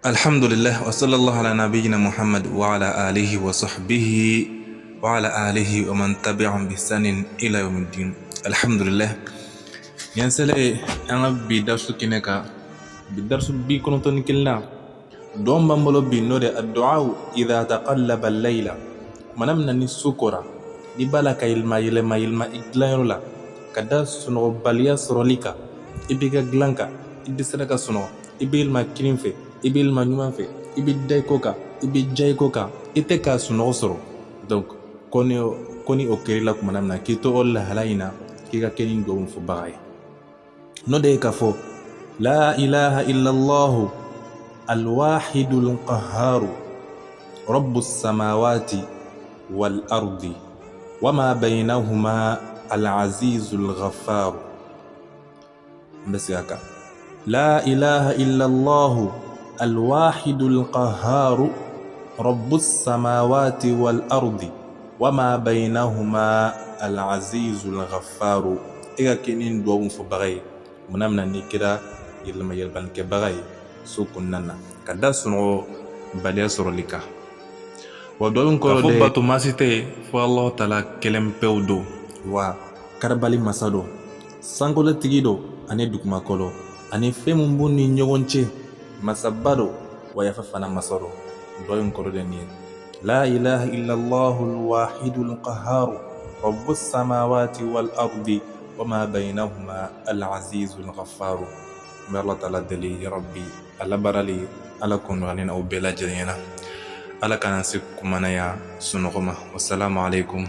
Alhamdulillah wa sallallahu ala nabiyyina Muhammad wa ala alihi wa sahbihi wa ala alihi wa man tabi'ahum bi ihsanin ila yawmiddin. Alhamdulillah. Yan sele an ka bi darsu kɛnɛ kan, bi darsu 91 na don b'an bolo bi, n'o de addu'a idha taqallaba al-layla. Kumana min na ni su kora, n'i b'a la ka yɛlɛma yɛlɛma yɛlɛma i dilanyɔrɔ la ka da sunɔgɔbaliya sɔrɔli kan, i b'i ka dilan kan, i dɛsɛra ka sunɔgɔ, i bɛ yɛlɛma kinin fɛ, i bɛ yɛlɛma numan fɛ, i bɛ da i kɔ kan, i bɛ ja i kɔ kan, i tɛ ka sunɔgɔ sɔrɔ. Donc ko ni o kɛr'i la kumana min na k'i to o lahala in na, k'i ka kɛ nin duwawu fɔbaga ye, n'o de ye k'a fɔ: la ilaha illallahu alwahidul qahharu rabbu samawati wal ardi wama bainahuma alazizul ghaffaru. N bɛ segin a kan: la ilaha illallahu alwahidul qahharu rabbu samawati wal ardi wama bainahuma alazizul ghaffaru. E ka kɛ nin duwawu fɔbaga ye kumana min na n'i kɛra yɛlɛma yɛlɛmalikɛbaga ye so kɔnɔna na ka da sunɔgɔbaliya sɔrɔli kan. Wa duwawu in kɔrɔ de bato maa si tɛ yen fo Alahu taala kelen pewu don, wa karabali masa don, sankolotigi don ani dugumakolo ani fɛn min b'u ni ɲɔgɔn cɛ, masaba don, wa yafa fana masa don. Duwawu in kɔrɔ de nin ye: la ilaha illallahu alwahidul qahharu rabbus samawati wal ardi wama bainahuma alazizul ghaffaru. N bɛ Ala taala deli, ya rabbi, a labaarali Ala k'o nɔgɔya ne n'aw bɛɛ lajɛlen ɲɛna. Ala k'an se kumana ya sunɔgɔ ma. Wasalamu alaikum.